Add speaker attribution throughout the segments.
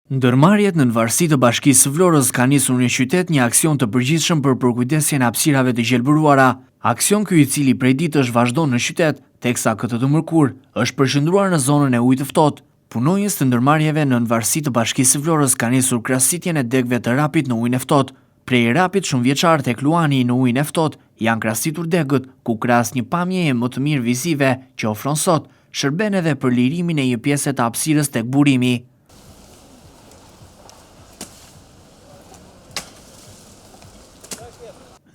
Speaker 1: Ndërmarrjet nën varësi të Bashkisë së Vlorës kanë nisur në qytet një aksion të përgjithshëm për përkujdesjen e hapësirave të gjelbëruara. Aksion ky i cili prej ditësh vazhdon në qytet, teksa këtë të mërkurë është përqendruar në zonën e Ujit të Ftohtë. Punonjës të ndërmarrjeve nën varësi të Bashkisë së Vlorës kanë nisur krasitjen e degëve të rapit në Ujin e Ftohtë. Prej rapit shumëvjeçar tek Luani në Ujin e Ftohtë janë krasitur degët, ku krahas një pamjeje më të mirë vizive që ofron sot, shërben edhe për lirimin e një pjese të hapësirës tek burimi.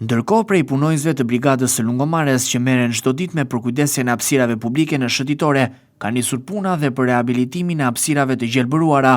Speaker 1: Ndërkohë prej punonjësve të Brigadës së Lungomares që merren çdo ditë me përkujdesjen e hapësirave publike në shëtitore, ka nisur puna dhe për rehabilitimin e hapësirave të gjelbëruara.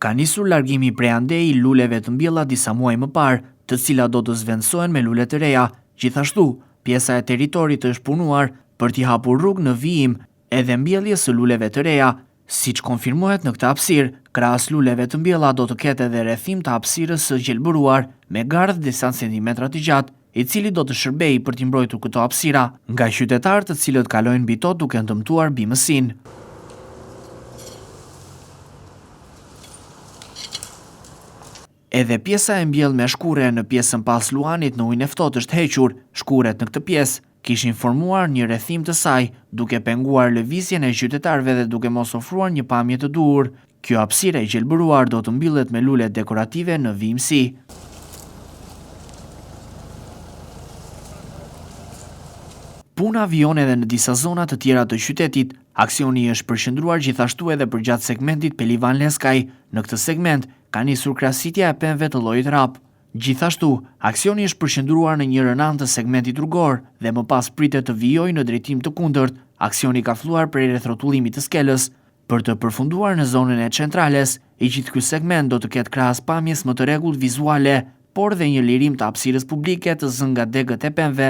Speaker 1: Ka nisur largimi prej andej i luleve të mbjella disa muaj më parë, të cilat do të zëvendësohen me lule të reja. Gjithashtu, pjesa e territorit është punuar për t'i hapur rrugë në vijim edhe mbjelljes së luleve të reja. Siç konfirmohet në këtë hapësirë, krahas luleve të mbjella do të ketë edhe rrethim të hapësirës së gjelbëruar me gardh disa centimetra të gjatë, i cili do të shërbejë për t'i mbrojtur këto hapësira nga qytetarë të cilët kalojnë mbi to duke dëmtuar bimësinë. Edhe pjesa e mbjellë me shkurre në pjesën pas luanit në Ujin e Ftohtë është hequr, shkurret në këtë pjesë kishin formuar një rrethim të saj, duke penguar lëvizjen e qytetarëve dhe duke mos ofruar një pamje të duhur. Kjo hapësirë e gjelbëruar do të mbillet me lule dekorative në vijimësi. Puna vijon edhe në disa zona të tjera të qytetit. Aksioni është përqendruar gjithashtu edhe përgjatë segmentit Pelivan-Leskaj. Në këtë segment, ka nisur krasitja e pemëve të llojit rap. Gjithashtu, aksioni është përqendruar në njërën anë të segmentit rrugor dhe më pas pritet të vijojë në drejtim të kundërt. Aksioni ka filluar prej rrethrrotullimit të Skelës. Për të përfunduar në zonën e Centrales, i gjithë ky segment do të ketë krahas pamjes më të rregullt vizuale, por dhe një lirim të hapësirës publike të zënë nga degët e pemëve.